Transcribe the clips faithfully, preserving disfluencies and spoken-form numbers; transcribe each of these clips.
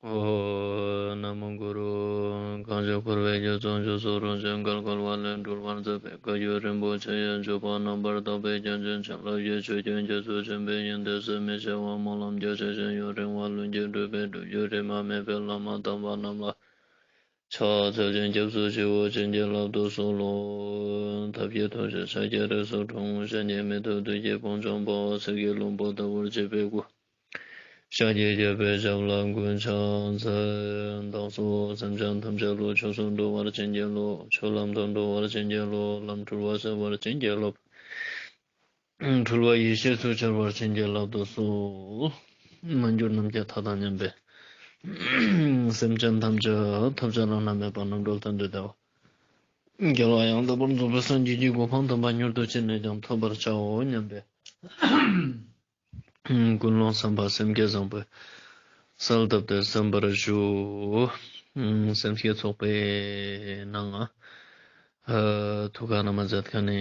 ཨོཾ། ན་མོ་གུ་རུ། གང་ཞིག་འཁོར་བའི་རྒྱ་མཚོ་མཆོག་ཏུ་རིང་ཞིང་བརྒལ་དཀའ་བ་ལས་སྒྲོལ་བར་མཛད་པའི་བཀའ་བརྒྱུད་རིན་པོ་ཆེ་ཡི་སྤྱོད་པ་རྣམ་པར་དག་པའི་རྒྱ་ཆེན་བྱིན་རླབས་ཀྱི་ཆུ་རྒྱུན་རྒྱ་མཚོ་ཆེན་པོའི་ཡོན་ཏན་ཟད་མི་ཤེས་པ་སྨོན་ལམ་རྒྱ་ཆེ་ཞིང་ཡུན་རིང་བ་ལྷུན་གྱིས་གྲུབ་པའི་སྒྲུབ་བརྒྱུད་དྲི་མ་མེད་པའི་བླ་མ་དམ་པ་རྣམས་ལ་ཕྱག་འཚལ་ཞིང་སྐྱབས་སུ་མཆིའོ། བྱིན་གྱིས་བརླབ་ཏུ་གསོལ་ལོ། ཐབས་ཀྱི་ཐོག་ཆེན་ཤཱཀྱའི་རིགས་སུ་འཁྲུངས། གཞན་གྱིས་མི་ཐུབ་བདུད་ཀྱི་དཔུང་འཇོམས་པ། གསེར་གྱི་ལྷུན་པོ་ལྟ་བུར་བརྗིད་པའི་སྐུ། ཤཱཀྱའི་རྒྱལ་པོའི་ཞབས་ལ་མགོན་ཕྱག་འཚལ། བདག་སོགས་སེམས་ཅན་ཐམས་ཅད་བློ་ཆོས་སུ་འགྲོ་བར་བྱིན་གྱིས་རློབས། ཆོས་ལམ་དུ་འགྲོ་བར་བྱིན་གྱིས་རློབས། ལམ་འཁྲུལ་བ་སེལ་བར་བྱིན་གྱིས་རློབས། འཁྲུལ་བ་ཡེ་ཤེས་སུ་འཆར་བར་བྱིན་གྱིས་བརླབ་ཏུ་གསོལ། མ་གྱུར་ནམ་མཁའི་མཐའ་དང་མཉམ་པའི་སེམས་ཅན་ཐམས་ཅད་ཐོབ་བྱ་བླ་ན་མེད་པ་རྣམ་གྲོལ་མཐར་ཐུག་བདེ་བ་རྒྱལ་བ་ཡང་དག་པར་རྫོགས་པའི་སངས་རྒྱས་ཀྱི་གོ་འཕང་དམ་པ་མྱུར་དུ་ཅི་ནས་ཀྱང་ཐོབ་པར་བྱའོ་སྙམ་པའི་ཀུན་སློང་བསམ་པ་སེམས་བསྐྱེད་བཟང་པོས་གསལ་བཏབ་སྟེ་གསན་པར་ཞུ། སེམས་བསྐྱེད་ཚོགས་པའི་ནང་ང་ཐུགས་ཁ་ནས་མ་མཛད་མཁན་ནི་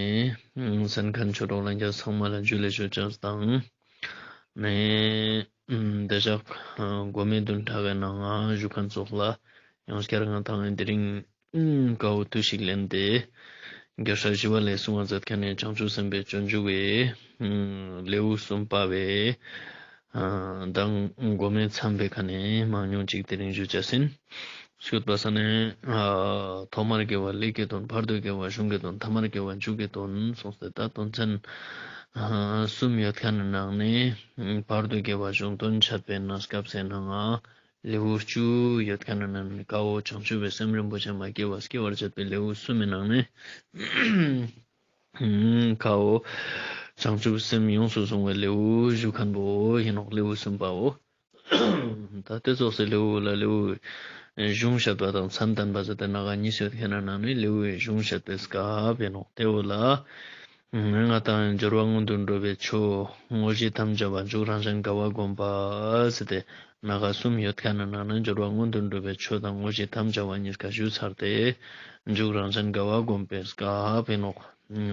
གསན་མཁན་ཆོས་གྲོགས་ལྷན་རྒྱས་ཚང་མ་ལ་འཇུ་ལེ་ཞུ་ཅེས་དང་། ནས་འདི་ཞག་སྒོམ་མེད་བདུན་ཕྲག་གི་ནང་ང་བཞུགས་མཁན་ཚོགས་ལ་ཡང་བསྐྱར་ང་དང་དེ་རིང་ཀ་བོ་དུས་ཤིག་ལེན་ཏེ་རྒྱལ་སྲས་ཞི་བ་ལྷས་གསུང་བ་མཛད་མཁན་ནི་བྱང་ཆུབ་སེམས་དཔའི་སྤྱོད་འཇུག་གི་ལེའུ་གསུམ་པ་བའི་མདང་སྒོམ་མེད་མཚམས་པའི་ཁ་ནས་མང་ཉུང་ཅིག་དེ་རིང་ཞུ་ཅེས་ཡིན། ཞུས་པ་ས་ནས་ཐོག་མར་དགེ་བ་ཀླད་ཀྱི་དོན། བར་དུ་དགེ་བ་གཞུང་གི་དོན། ཐ་མར་དགེ་བ་མཇུག་གི་དོན་གསུངས་ཏེ་ད་དོན་ཚན་གསུམ་ཡོད་མཁན་ནི་ནང་ནས་བར་དུ་དགེ་བ་གཞུང་དོན་འཆད་པའི་གནས་སྐབས་སི་ནང་ང་ལེའུ་བཅུ་ཡོད་མཁན་ནི་ནང་ནས་ཀ་བོ་བྱང་ཆུབ་པའི་སེམས་རིན་པོ་ཆེ་མ་སྐྱེས་པ་སྐྱེ་བར་བྱེད་པའི་ལེའུ་གསུམ་མི་ནང་ནས་ཀ་བོ་བྱང་ཆུབ་སེམས་ཡོངས་སུ་བཟུང་བའི་ལེའུ་བཞུགས་མཁན་པོ་ཡིན་ནོག། ལེའུ་གསུམ་པའོ། ད་དེ་ཚོགས་སི་ལེའུ་ལ་ལེའུ་གཞུང་བཤད་པ་དང་མཚན་བསྟན་པ་ཟེར་ཏེ་ནང་ང་གཉིས་ཡོད་མཁན་ནི་ནང་ནས་ལེའུའི་གཞུང་བཤད་པའི་སྐབས་ཡིན་ནོག། དེ་བོ་ལ་ང་དང་སྦྱོར་བ་མངོན་དུ་འགྲོ་བའི་ཆོས་དངོས་གཞི་དམ་བཅའ་བ་མཇུག་རང་གཞན་འགལ་བ་བསྒོམ་པ་ཟེར་ཏེ་ནང་ང་གསུམ་ཡོད་མཁན་ནི་ནང་ནས་སྦྱོར་བ་མངོན་དུ་འགྲོ་བའི་ཆོས་དང་དངོས་གཞི་དམ་བཅའ་བ་གཉིས་ཀ་ཞུས་ཚར་ཏེ་མཇུག་རང་གཞན་འགལ་བ་བསྒོམ་པའི་སྐབས་ཡིན་ནོག།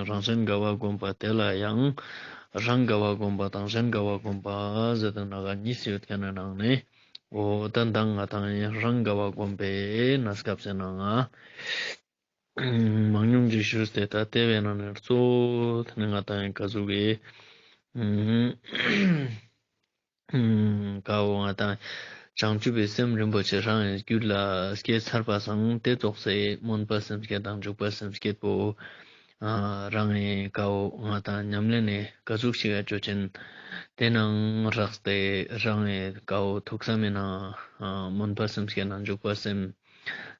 རང་གཞན་འགལ་བ་བསྒོམ་པ་དེ་ལ་ཡང་རང་འགལ་བ་བསྒོམ་པ་དང་གཞན་འགལ་བ་བསྒོམ་པ་ཟེར་ཏེ་ནང་ང་གཉིས་ཡོད་མཁན་ནི་ནང་ནས་འོ་ད་མདང་ང་དང་རང་འགལ་བ་བསྒོམ་པའི་གནས་སྐབས་སི་ནང་ང་མང་ཉུང་ཅིག་ཞུས་ཏེ་ད་དེ་བའི་ནང་ནས་གཙོ་བོ་དེ་ནི་ང་དང་ག་ཟུག་གི་ཀ་བོ་ང་དང་བྱང་ཆུབ་པའི་སེམས་རིན་པོ་ཆེ་རང་གི་རྒྱུད་ལ་སྐྱེས་ཚར་པ་སང་དེ་ཚོགས་སི་སྨོན་པ་སེམས་བསྐྱེད་དང་འཇུག་པ་སེམས་བསྐྱེད་པོ་རང་གི་ཀ་བོ་ང་དང་ཉམས་ལེན་ནི་ག་ཟུག་ཞིག་ཡ་ཅོ་ཅན་དེ་ནང་རགས་ཏེ་རང་གི་ཀ་བོ་ཐུགས་བསམ་མི་ནང་སྨོན་པ་སེམས་བསྐྱེད་དང་འཇུག་པ་སེམས་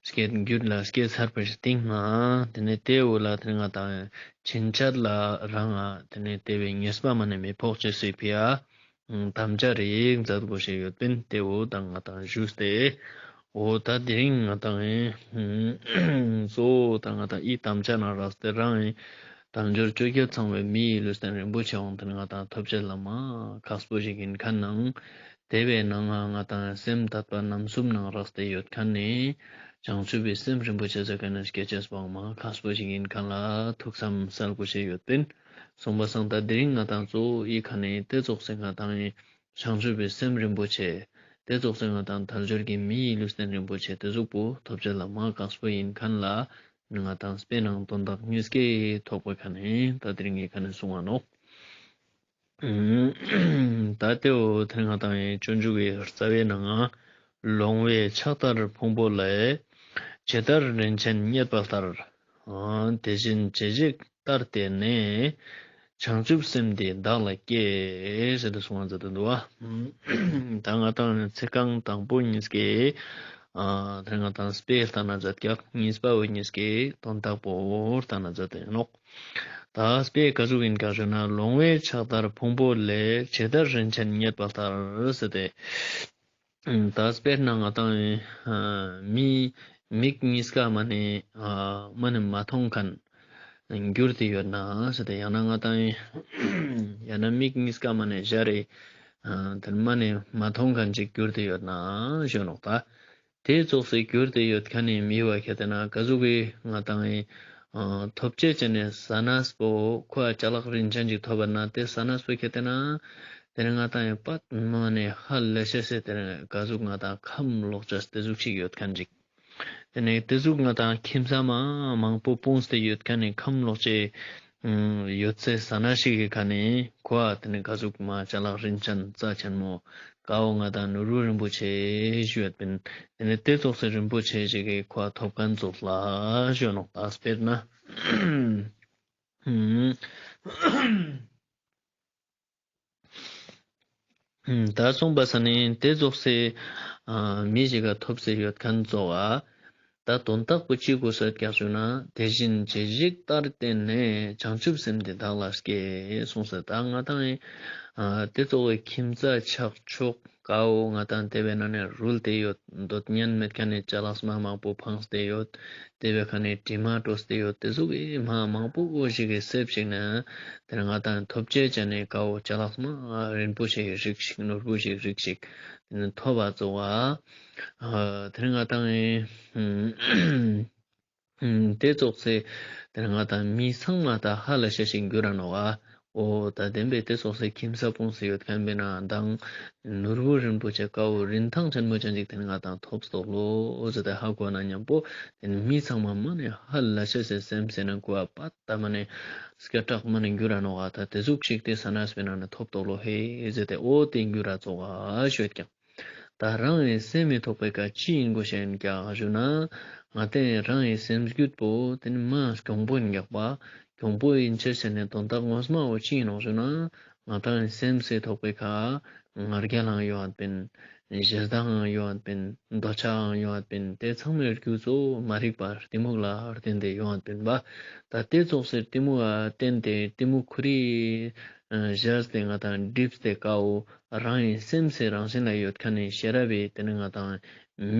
བསྐྱེད་རྒྱུད་ལ་སྐྱེས་ཚར་པའི་སྟིང་ང་དེ་ནས་དེ་བོ་ལ་དེ་ནས་ང་དང་ཕྱིན་ཆད་ལ་རང་ང་དེ་ནས་དེ་བའི་ཉེས་པ་མ་ནས་མི་ཕོག་ཅེས་སི་ཕི་ཡ་དམ་བཅའ་རིགས་མཛད་དགོས་ཤེས་ཡོད་པིན། དེ་བོ་ད་ང་དང་ཞུས་ཏེ་འོ་ད་དེ་རིང་ང་དང་གཙོ་བོ་ད་ང་དང་ཨི་དམ་བཅའ་ནང་རགས་ཏེ་རང་ངི་དལ་འབྱོར་བཅོ་བརྒྱད་ཚང་བའི་མི་ཡི་ལུས་རྟེན་རིན་པོ་ཆེ་འོང་དེ་ནི་ང་དང་ཐོབ་བྱེད་ལ་མ་ཁག་པོ་ཞིག་ཡིན་མཁན་ནང་དེ་བའི་ནང་ང་ང་དང་སེམས་དད་པ་རྣམ་གསུམ་ནང་རགས་ཏེ་ཡོད་མཁན་ནི་བྱང་ཆུབ་པའི་སེམས་རིན་པོ་ཆེ་ཟེར་མཁན་ནི་སྐྱེ་ཅེས་པོའང་མ་ཁག་པོ་ཞིག་ཡིན་མཁན་ལ་ཐུགས་བསམ་གསལ་དགོས་ཤེས་ཡོད་པིན། སོང་པ་སང་ད་དེ་རིང་ང་དང་གཙོ་བོ་ཨི་ཁ་ནས་དེ་ཚོགས་སེ་ང་དང་ངི་བྱང་ཆུབ་པའི་སེམས་རིན་པོ་ཆེ། དེ་ཚོགས་སེ་ང་དང་དལ་འབྱོར་གྱི་མི་ཡི་ལུས་རྟེན་རིན་པོ་ཆེ་དེ་ཟུག་པོ་ཐོབ་བྱེད་ལ་མ་ཁག་པོ་ཡིན་མཁན་ལ་ང་དང་དཔེ་ནང་དོན་དག་གཉིས་ཀའི་ཐོག་པའི་ཁ་ནས་ད་དེ་རིང་གི་ཁ་ནས་གསུང་བ་ནོག། ད་དེ་བོ་དེ་ང་དང་ངི་སྤྱོད་འཇུག་གི་རྩ་བའི་ནང་ང་ལོང་བས་ཕྱག་བདར་ཕུང་པོ་ལས། ཇི་ལྟར་རིན་ཆེན་རྙེད་པ་ལྟར། དེ་བཞིན་ཇི་ཞིག་ལྟར་བལྟས་ནས། བྱང་ཆུབ་སེམས་འདི་བདག་ལ་སྐྱེས། ཟེར་ཏེ་གསུང་བ་མཛད་དེ་འདུག་པ། ད་ང་དང་ཚིག་རྐང་དང་པོ་གཉིས་ཀའི་ཨ་དེ་ང་དང་དཔེ་ལྟ་ན་མཛད་ཀྱག། གཉིས་པ་བོ་གཉིས་ཀའི་དོན་དག་པོ་ལྟ་ན་མཛད་དེ་ནོག། ད་དཔེ་ག་ཟུག་ཡིན་ག་ཞུ་ན་ལོང་བས་ཕྱག་བདར་ཕུང་པོ་ལས། ཇི་ལྟར་རིན་ཆེན་རྙེད་པ་ལྟར་ཟེར་ཏེ། ད་དཔེར་ན་ང་དང་མི་མིག་གཉིས་ཀ་མ་ནེ་མ་ནེ་མ་མཐོང་མཁན་གྱུར་ཏེ་ཡོད་ན་ཟེར་ཏེ། ཡང་ན་ང་དང་ཡང་ན་མིག་གཉིས་ཀ་མ་ནེ་ཞར་རེ་དེ་མ་ནེ་མ་མཐོང་མཁན་ཅིག་གྱུར་ཏེ་ཡོད་ན་ཞུ་ནོག། ད་དེ་ཙོགས་སེ་གྱུར་ཏེ་ཡོད་མཁན་ནི་མི་བོ་ཁྱེར་ཏེ་ན་ག་ཟུག་གི་ང་དང་ཐོབ་བྱེད་ཅན་ནི་ཟ་ནས་པོ་ཁོ་ཅ་ལག་རིན་ཆེན་ཅིག་ཐོབ་པ་ན་དེ་ཟ་ནས་པོ་ཁྱེར་ཏེ་ན་ དེ་ནེ་ང་ཏང་ཡང་པད་མ་ནེ་ཧ་ལས་ཤེས་སེ་དེ་ནེ་ག་ཟུག་ང་ཏང་ཁམས་ལོག་ཅེས་དེ་ཟུག་ཞིག་ཡོད་ཁན་ཅིག་དེ་ནེ་དེ་ཟུག་ང་ཏང་ཁྱིམ་ས་མ་མང་པོ་སྤུངས་ཏེ་ཡོད་ཁན་ནི་ཁམས་ལོག་ཅེས་ཡོད་ཚེ་ས་ན་ཞིག་གི་ཁ་ནེ་ཁོ་ཨ་དེ་ནེ་ག་ཟུག་མ་ཅ་ལག་རིན་ཅན་རྩ་ཆེན་མོ་ཀ་བོ་ང་ཏང་ནོར་བུ་རིན་པོ་ཆེ་ཞུ་ཡོད་པིན། དེ་ནེ་དེ་ཙོགས་སེ་རིན་པོ་ཆེ་ཞིག་གི་ཁོ་ཨ་ཐོབ་ཁན་ཙོགས་ལ་ཞུ་ནོག་ད་དཔེར་ན། ད་སོང་པ་ས་ནི་དེ་ཙོགས་སེ་མི་ཞིག་ག་ཐོབ་སེ་ཡོད་ཁན་ཙོགས་ཨ། ད་དོན་དག་པོ་ཅི་གོས་སོ་ཡོད་ཀྱག་ཞུ་ན། དེ་བཞིན་ཇི་ཞིག་ལྟར་བརྟེན་ནས། བྱང་ཆུབ་སེམས་འདི་བདག་ལ་སྐྱེས། གསུངས་སོ། ད་ང་ཏང་ཨེ་དེ་ཙོགས་སེ་ཁྱིམ་ས་ཆག་ཆོག་ཀ་བོ་ང་ཏང་དེ་བའི་ནང་ནེ་རུལ་ཏེ་ཡོད། འདོད་ཉན་མེད་ཁན་ནི་ཅ་ལག་མ་མང་པོ་ཕངས་ཏེ་ཡོད། དེ་བའི་ཁ་ནེ་དྲི་མ་བྲོས་ཏེ་ཡོད། དེ་ཟུག་གི་མ་མང་པོ་ཞིག་གི་སེབ་ཞིག་ན་དེ་ནེ་ང་ཏང་ཐོབ་ཅེས་ཅན་ནི་ཀ་བོ་ཅ་ལག་མ་རིན་པོ་ཆེ་ཞིག་རིགས་ཤིག་ནོར་བུ་ཞིག་རིགས་ཤིག་དེ་ནེ་ཐོབ་པ་ཙོགས་ཨ། དེ་ནེ་ང་ཏང་ཨེ་དེ་ཙོགས་སེ་དེ་ནེ་ང་ཏང་མི་ཚང་མ་ད་ཧ་ལས་ཤེས་ཤིག་གྱུར་ར་ནོག་ཨ། འོ་ད་བདེན་པའི་དེ་ཙོགས་སེ་ཁྱིམ་ས་སྤུངས་སེ་ཡོད་ཁན་པའི་ནང་ཏང་ནོར་བུ་རིན་པོ་ཆེ་ཀ་བོ་རིན་ཐང་ཆེན་མོ་ཅན་ཅིག་དེ་ནེ་ང་ཏང་ཐོབ་སྟོག་ལོ་ཟེར་ཏེ་ཧ་གོ་ན་ཉམ་པོ་དེ་ནེ་མི་ཚང་མ་མ་ནེ་ཧ་ལས་ཤེས་སེ་སེམས་སེ་ན་གོ་བ་པད་ད་མ་ནེ་སྐད་གྲགས་མ་ནེ་གྱུར་ར་ནོག་ཨ། ད་དེ་ཟུག་ཞིག་དེ་ས་ན་སྤེ་ན་ན་ཐོབ་སྟོག་ལོ་ཧེ་ཟེར་ཏེ་འོ་དེ་གྱུར་ར་ཙོགས་ཨ་ཞུ་ཡོད་ཀྱག་ད་རང་ངི་སེམས་མི་ཐོག་པའི་ཀ་ཅི་ཡིན་གོ་ཤེས་ཡིན་ཀྱག་ཞུ་ན། ང་ཏང་རང་ངི་སེམས་རྒྱུད་པོ་དེ་ནི་མ་གྱོང་པོ་ཡིན་ཀྱག་པ། གྱོང་པོ་ཡིན་ཆ་ཤེས་ནི་དོན་དག་ངོ་མ་བོ་ཅི་ཡིན་ནོག་ཞུ་ན། ང་ཏང་ངི་སེམས་སི་ཐོག་པའི་ཀ་ང་རྒྱལ་ལའང་ཡོད་པིན། ཞེ་སྡང་ཡང་ཡོད་པིན། འདོད་ཆགས་ཡང་ཡོད་པིན། དེ་ཚང་མའི་རྒྱུ་ཚོ་མ་རིག་པ་གཏི་མུག་ལ་བརྟེན་ཏེ་ཡོད་པིན་པ། ད་དེ་ཙོགས་སེ་གཏི་མུག་ལ་བརྟེན་ཏེ་གཏི་མུག་ཁུ་རི་ཞགས་ཏེ་ང་ཏང་སྒྲིབ་སྟེ་ཀ་བོ་རང་ངི་སེམས་སི་རང་བཞིན་ལ་ཡོད་ཁན་ནི་ཤེས་རབ་བི་དེ་ནི་ང་ཏང་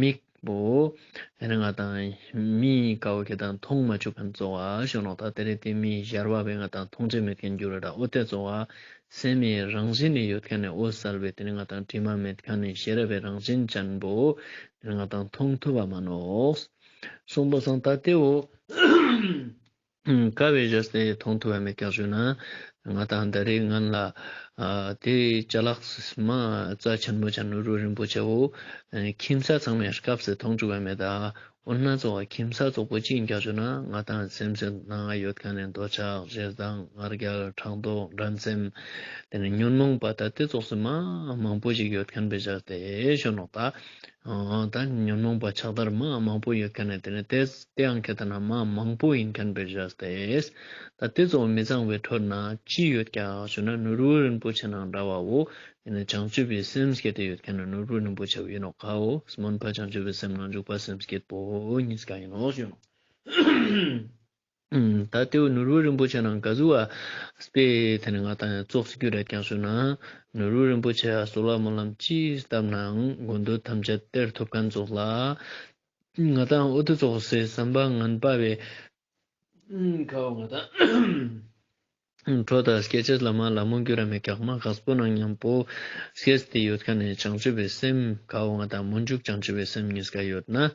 མིག་པོ་དེ་ནི་ང་ཏང་མིའི་ཀ་བོ་ཁྱེད་དང་མཐོང་མ་བཅུག་ཁན་ཙོགས་ཨ་ཞུ་ནོག་ད་དེ་རེ་དེ་མི་ཞར་བ་བའི་ང་ཏང་མཐོང་ཆ་མེད་ཁན་གྱུར་ར་འོ་དེ་ཙོགས་ཨ། སེམས་སི་རང་བཞིན་ནི་ཡོད་ཁན་ནི་འོད་གསལ་བའི་དེ་ནི་ང་ཏང་དྲི་མ་མེད་ཁན་ནི་ཤེས་རབ་བི་རང་བཞིན་ཅན་པོ་དེ་ནི་ང་ཏང་མཐོང་ཐུབ་བ་མ་ནོག་གསུངས་པ་སང་ད་དེ་བོ། ཀ་བོའི་ཞགས་ཏེ་མཐོང་ཐུབ་བ་མེད་ཀྱག་ཞུ་ན། ང་ཏང་ད་རེས་སྔན་ལ་ཨ་དེ་ཅ་ལག་མ་རྩ་ཆེན་མོ་ཅན་ནོར་བུ་རིན་པོ་ཆེ་བོ་ཨ་ཁྱིམ་ས་ཚང་མའི་སྐབས་སུ་མཐོང་བཅུག་པ་མེད་ད། འོ་ན་ཙོགས་ཁྱིམ་ས་ཙོགས་པོ་ཅི་ཡིན་ཀྱག་ཞུ་ན། ང་ཏང་སེམས་སི་ནང་ཡོད་ཁན་ནི་འདོད་ཆགས་ཞེ་སྡང་ང་རྒྱལ་ཕྲག་དོག་འགྲན་སེམས་དེ་ནི་ཉོན་མོངས་པ་ད་དེ་ཙོགས་སི་མ་མང་པོ་ཞིག་ཡོད་ཁན་བོའི་ཞགས་ཏེ་ཞུ་ནོག་ད། ཨ་ད་ཉོན་མོངས་པ་ཆགས་སྡང་མ་མང་པོ་ཡོད་ཁན་ནི་དེ་ནི་དེ་དེའང་ཁྱེད་ད་ན་མ་མང་པོ་ཡིན་ཁན་བོའི་ཞགས་ཏེ། ད་དེ་ཙོགས་མི་གཙང་བའི་ཁྲོད་ན་ཅི་ཡོད་ཀྱག་ཞུ་ན། ནོར་བུ་རིན་པོ་ཆེ་ནང་འདྲ་བ་བོ་དེ་ནི་བྱང་ཆུབ་པའི་སེམས་བསྐྱེད་དེ་ཡོད་ཁན་ནི་ནོར་བུ་རིན་པོ་ཆེ་བོ་ཡིན་ནོག་ཀ་བོ། སྨོན་པ་བྱང་ཆུབ་པའི་སེམས་ནང་འཇུག་པ་སེམས་བསྐྱེད་པོ་གཉིས་ཀ་ཡིན་ནོག་ཞུ་ནོག་ད་དེ་བོ་ནོར་བུ་རིན་པོ་ཆེ་ནང་ག་ཟུག་པ་དཔེ་དེ་ནི་ང་ཏང་ཙོགས་སུ་གྱུར་ར་ཀྱག་ཞུ་ན། ནོར་བུ་རིན་པོ་ཆེ་ཡ་གསོལ་བ་སྨོན་ལམ་ཅི་བཏབ་ནའང་དགོས་འདོད་ཐམས་ཅད་སྟེར་ཐུབ་ཁན་ཙོགས་ལ། ང་ཏང་འོ་དེ་ཙོགས་སེ་བསམ་པ་ངན་པ་བའི་ཁ་བོ་ང་ཏང་ཁྲོ་དང་སྐྱེ་ཅེས་ལ་མ་ལ་མོ་གྱུར་ར་མེད་ཀྱག་མ་ཁག་པོ་ནང་མཉམ་པོ་སྐྱེས་ཏེ་ཡོད་ཁན་ནི་བྱང་ཆུབ་པའི་སེམས་ཀ་བོ་ང་ཏང་སྨོན་འཇུག་བྱང་ཆུབ་པའི་སེམས་གཉིས་ཀ་ཡོད་ན།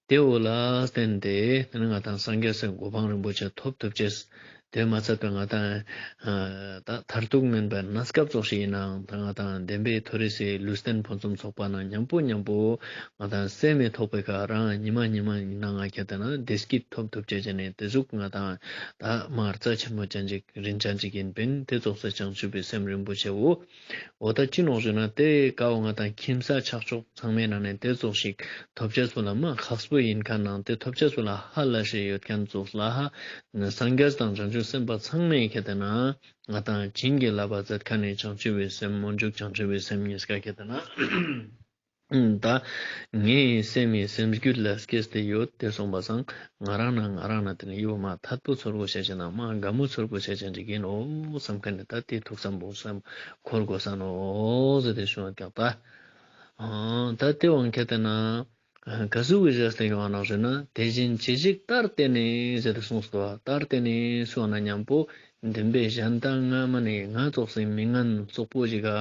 དེ་བོ་ལ་བརྟེན་ཏེ་དེ་ནི་ང་ཏང་སངས་རྒྱས་སི་གོ་འཕང་རིན་པོ་ཆེ་ཐོབ་ཐུབ་ཅེས། དེ་མ་ཚད་པའི་ང་ཏང་ཨ་ད་མཐར་ཐུག་མེན་པའི་གནས་སྐབས་ཙོགས་ཤིག་ཡིན་ནའང་ད་ང་ཏང་བདེན་པའི་མཐོ་རིས་སི་ལུས་རྟེན་ཕུན་སུམ་ཚོགས་པ་ནང་མཉམ་པོ་མཉམ་པོ་ང་ཏང་སེམས་མི་ཐོག་པའི་ཁ་རང་ཉི་མ་ཉི་མ་ཡིན་ན་ང་ཁྱེད་ད་ན་བདེ་སྐྱིད་ཐོབ་ཐུབ་ཅེས་ཅན་ནི་དེ་ཟུག་ང་ཏང་ད་མ་རྩ་ཆེན་མོ་ཅན་ཅིག་རིན་ཅན་ཅིག་ཡིན་པིན། དེ་ཙོགས་སེ་བྱང་ཆུབ་པའི་སེམས་རིན་པོ་ཆེ་བོ། འོ་ད་ཅི་ནོག་ཞུ་ན་དེ་ཀ་བོ་ང་ཏང་ཁྱིམ་ས་ཆག་ཆོག་ཚང་མའི་ནང་ནས་དེ་ཙོགས་ཤིག་ཐོབ་ཅེས་པོ་ལ་མ་ཁག་པོ་ཡིན་ཁན་ནང་དེ་ཐོབ་ཅེས་པོ་ལ་ཧ་ལས་ཤེས་ཡོད་ཁན་ཙོགས་ལ་ཧ་སངས་རྒྱས་དང་བྱང་ཆུབ་སེམས་དཔའ་ཚང་མས་ཁྱེད་ད་ན་ང་ཏང་བྱིན་གྱིས་བརླབས་པ་མཛད་ཁན་ནི་བྱང་ཆུབ་པའི་སེམས་སྨོན་འཇུག་བྱང་ཆུབ་པའི་སེམས་གཉིས་ཀ་ཁྱེད་ད་ན། ད་ངའི་སེམས་མི་སེམས་རྒྱུད་ལ་སྐྱེས་ཏེ་ཡོད་དེ་སོང་པ་སང་ང་རང་ན་ང་རང་ན་དེ་ནི་ཡོད་མ་ཐད་པོ་ཚོར་དགོས་ཤེས་ཅན་ན་མ་དགའ་མོ་ཚོར་དགོས་ཤེས་ཅན་ཅིག་ཡིན་ནོག་བསམ་ཁན་ནི་ད་དེ་ཐུགས་བསམ་པོ་བསམ་འཁོར་དགོས་ས་ནོག་ཟེར་ཏེ་ཞུ་བ་ཀྱག་ད། ཨ་ད་དེ་བོ་ཁྱེད་ད་ན་ག་ཟུག་གི་ཞགས་ཏེ་ཡོང་བ་ནོག་ཞུ་ན། དེ་བཞིན་ཇི་ཞིག་ལྟར་བརྟེན་ནས་ཟེར་ཏེ་གསུངས་སོ། ལྟར་བརྟེན་ནས་གསུངས་ན་མཉམ་པོ་བདེན་པའི་གཞན་དང་སྔ་མ་ནས་ང་ཙོགས་སེ་མི་ངན་རྩོག་པོ་ཞིག་ག་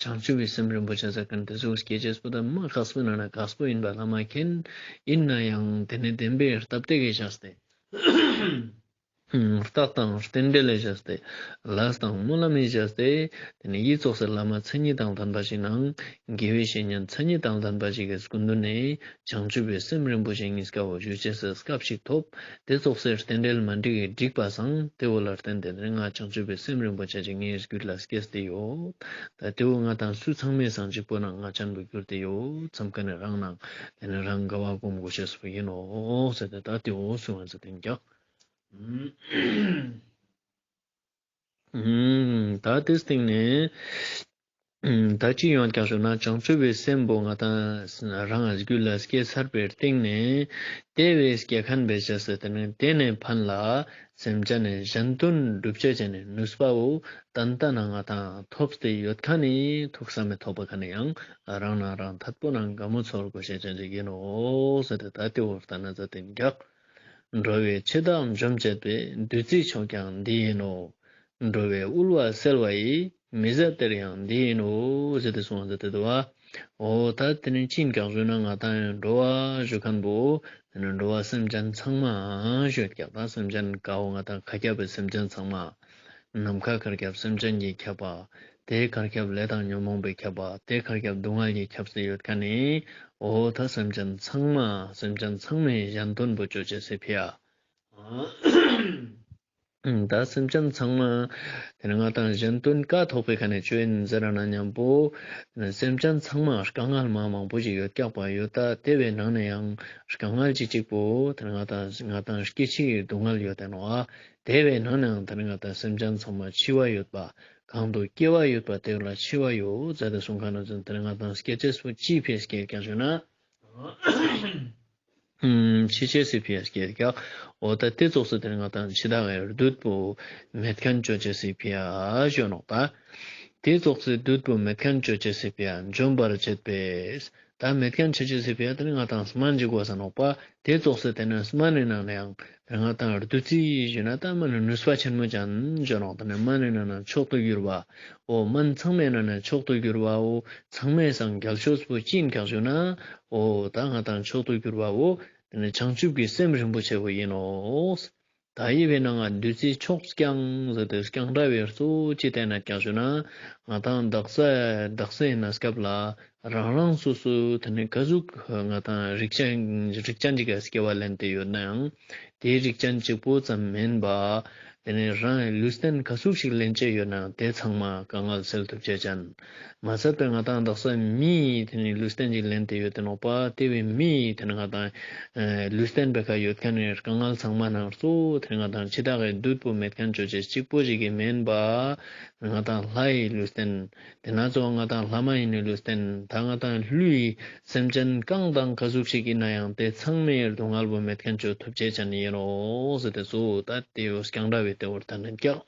བྱང་ཆུབ་པའི་སེམས་རིན་པོ་ཆེ་ཟེར་ཁན་དེ་ཟུག་སྐྱེ་ཅེས་པོ་ད་མ་ཁག་པོ་ན་ན་ཁག་པོ་ཡིན་པ་ལ་མ་མཁྱེན། ཡིན་ན་ཡང་དེ་ནི་བདེན་པའི་སྟབས་བདེ་གི་ཞགས་ཏེ། རྟགས་དང་རྟེན་འབྲེལ་ལ་བཞག་སྟེ། ལས་དང་སྨོན་ལམ་ལ་བཞག་སྟེ། དེ་ནས་ཡིད་ཙོགས་སེ་བླ་མ་མཚན་ཉིད་དང་ལྡན་པ་ཞིག་ནང་། དགེ་བའི་བཤེས་གཉེན་མཚན་ཉིད་དང་ལྡན་པ་ཞིག་གི་སྐུ་མདུན་ནས་བྱང་ཆུབ་པའི་སེམས་རིན་པོ་ཆེ་གཉིས་ཀ་བོ་ཞུ་ཅེས་སི་སྐབས་ཤིག་ཐོབ། དེ་ཙོགས་སེ་རྟེན་འབྲེལ་མ་འགྲིག་གི་འགྲིག་པ་སང་དེ་བོ་ལ་བརྟེན་ཏེ་ང་བྱང་ཆུབ་པའི་སེམས་རིན་པོ་ཆེ་ཅིག་ངའི་རྒྱུད་ལ་སྐྱེས་ཏེ་ཡོད། ད་དེ་བོ་ང་དང་སུ་ཚང་མའི་སང་གཅིག་པོ་ནང་ང་ཅན་པོ་གྱུར་ཏེ་ཡོད་བསམ་མཁན་ནི་རང་ནང་དེ་ནས་རང་དགའ་བ་སྒོམ་དགོས་ཤེས་པོ་ཡིན་ནོག་ཟེར་ཏེ། ད་དེ་བོ་གསུང་བ་མཛད་དེ་འདུག། ད་དེའི་སྟེང་ནས་ད་ཅི་ཡོང་ཀྱག་ཞུ་ན། བྱང་ཆུབ་པའི་སེམས་པོ་ང་དང་རང་རྒྱུད་ལ་སྐྱེས་ཚར་བའི་སྟེང་ནས་དེ་བས་སྐྱེ་མཁན་བེ་ཅེས་སི་དེ་ནས་དེ་ནས་ཕན་ལ་སེམས་ཅན་ནི་གཞན་དོན་སྒྲུབ་བྱེད་ཅན་ནི་ནུས་པ་བོ་ཏན་ཏན་ང་དང་ཐོབ་སྟེ་ཡོད་མཁན་ནི་ཐུགས་བསམ་མི་ཐོབ་པ་མཁན་ནི་ཡང་རང་ནང་རང་ཐད་པོ་ནང་དགའ་མོ་ཚོར་དགོས་ཤེས་ཅན་ཅིག་ཡིན་ནོག་ཟེར་ཏེ། ད་དེ་བོ་ལྟ་ན་ཟེར་ཏེ་འདུག། འགྲོ་བའི་འཆི་བདག་འཇོམས་བྱེད་པའི། བདུད་རྩིའི་མཆོག་ཀྱང་འདི་ཡིན་ནོ། འགྲོ་བའི་དབུལ་བ་སེལ་བ་ཡི། མི་ཟད་གཏེར་ཡང་འདི་ཡིན་ནོ། ཟེར་ཏེ་གསུངས་ཟེར་ཏེ་འདུག་པ། འོ་ད་དེ་ནི་ཅི་ཡིན་ཀྱག་ཞུ་ན། ང་དང་འགྲོ་བ་ཞུ་མཁན་པོ་དེ་ནི་འགྲོ་བ་སེམས་ཅན་ཚང་མ་ཞུ་ཡོད་ཀྱག། ད་སེམས་ཅན་ག་བོ་ང་དང་ཁ་ཁྱབ་པའི་སེམས་ཅན་ཚང་མ། ནམ་མཁའ་གར་ཁྱབ་སེམས་ཅན་གྱིས་ཁྱབ་པ། དེ་གར་ཁྱབ་ལས་དང་ཉོན་མོངས་པའི་ཁྱབ་པ། དེ་གར་ཁྱབ་སྡུག་བསྔལ་གྱིས་ཁྱབ་སྟེ་ཡོད་མཁན་ནི། འོ་ད་སེམས་ཅན་ཚང་མ་སེམས་ཅན་ཚང་མའི་གཞན་དོན་པོ་ཅོ་ཅེས་སི་ཕི་ཡ། ད་སེམས་ཅན་ཚང་མ་དེ་ནི་ང་དང་གཞན་དོན་ཀ་ཐོག་པའི་ཁ་ནས་ཅོ་ཡིན་ཟེར་ན་མཉམ་པོ། སེམས་ཅན་ཚང་མ་དཀའ་ངལ་མ་མང་པོ་ཞིག་ཡོད་ཀྱག་པ་ཡོད། ད་དེ་བའི་ནང་ནས་ཡང་དཀའ་ངལ་ཅིག་ཅིག་པོ་དེ་ནི་ང་དང་ང་དང་སྐྱེ་འཆིའི་སྡུག་བསྔལ་ཡོད་དེ་ནོག། ཨ། དེ་བའི་ནང་ནས་ཡང་དེ་ནི་ང་དང་སེམས་ཅན་ཚང་མ་འཆི་བ་ཡོད་པ། གང་དུ་སྐྱེ་བ་ཡོད་པ་དེ་ལ་འཆི་བ་ཡོད་ཟེར་ཏེ་གསུངས་མཁན་ནི་ཚུལ། དེ་ནི་ང་དང་སྐྱེ་ཅེས་པོ་ཅིའི་ཕི་ཡ་སྐྱེ་ཀྱག་ཞུ་ན། འཆི་ཅེས་སི་ཕི་ཡ་སྐྱེ་ཀྱག། འོ་ད་དེ་ཙོགས་སེ་དེ་ནི་ང་དང་འཆི་བདག་གི་བདུད་པོ་མེད་མཁན་ཅོ་ཅེས་སི་ཕི་ཡ་ཞུ་ནོག། ད་དེ་ཙོགས་སེ་བདུད་པོ་མེད་མཁན་ཅོ་ཅེས་སི་ཕི་ཡ་འཇོམས་པར་བྱེད་པས། ད་མེད་མཁན་ཅོ་ཅེས་སི་ཕི་ཡ་དེ་ནི་ང་དང་སྨན་ཅིག་དགོས་ས་ནོག་པ། དེ་ཙོགས་སེ་དེ་ནི་སྨན་ནི་ནང་ནས་ཡང་དེ་ནི་ང་དང་བདུད་རྩི་ཞུ་ན་ད་སྨན་ནི་ནུས་པ་ཆེན་མོ་ཅན་ཞུ་ནོག། དེ་ནི་སྨན་ནི་ནང་ན་མཆོག་ཏུ་གྱུར་པ། འོ་སྨན་ཚང་མའི་ནང་ན་མཆོག་ཏུ་གྱུར་པའོ། ཚང་མའི་སང་རྒྱལ་ཤོས་པོ་ཅི་ཡིན་ཀྱག་ཞུ་ན། འོ་ད་ང་དང་མཆོག་ཏུ་གྱུར་པའོ། དེ་ནི་བྱང་ཆུབ་ཀྱི་སེམས་རིན་པོ་ཆེ་བོ་ཡིན་ནོག། ད་ཡི་བའི་ནང་ང་བདུད་རྩིའི་མཆོག་རྐྱང་ཟེར་ཏེ་རྐྱང་སྒྲ་བའི་གཙོ་བོ་ཅི་བསྟན་ན་ཀྱག་ཞུ་ན། ང་དང་དག་ས་དག་སའི་གནས་སྐབས་ལ་རང་རང་སོ་སོའི་དེ་ནི་ཀ་ཟུག་ང་དང་རིགས་ཅན་རིགས་ཅན་ཅིག་ག་སྐྱེ་བ་ལེན་ཏེ་ཡོད་ནའང་དེའི་རིགས་ཅན་གཅིག་པོ་ཙམ་མིན་པ། དེ་ནི་རང་ལུས་རྟེན་ཀ་ཟུག་ཞིག་ལེན་ཅེས་ཡོད་ནའང་དེ་ཚང་མ་དཀའ་ངལ་སེལ་ཐུབ་ཅེས་ཅན། མ་ཚད་པའི་ང་དང་དག་ས་མིའི་དེ་ནི་ལུས་རྟེན་ཅིག་ལེན་ཏེ་ཡོད་དེ་ནོག་པ། དེ་བའི་མིའི་དེ་ནི་ང་དང་ལུས་རྟེན་པའི་ཁ་ཡོད་མཁན་ནི་དཀའ་ངལ་ཚང་མ་ནང་གཙོ་བོ་དེ་ནི་ང་དང་འཆི་བདག་གི་བདུད་པོ་མེད་མཁན་ཅོ་ཅེས་གཅིག་པོ་ཞིག་གི་མིན་པ། ང་དང་ལྷའི་ལུས་རྟེན། དེ་ན་གཙོ་བོ་ང་དང་ལྷ་མ་ཡིན་ནི་ལུས་རྟེན། ད་ང་དང་ཀླུའི་སེམས་ཅན་གང་དང་ཀ་ཟུག་ཞིག་ཡིན་ནའང་དེ་ཚང་མའི་སྡུག་བསྔལ་བོ་མེད་མཁན་ཅོ་ཐུབ་ཅེས་ཅན་ཡིན་ནོག་ཟེར་ཏེ་གཙོ་བོ་ད་དེ་བོ་རྐྱང་སྒྲ་བའི་དེ་བོ་ལྟ་ན་ཀྱག།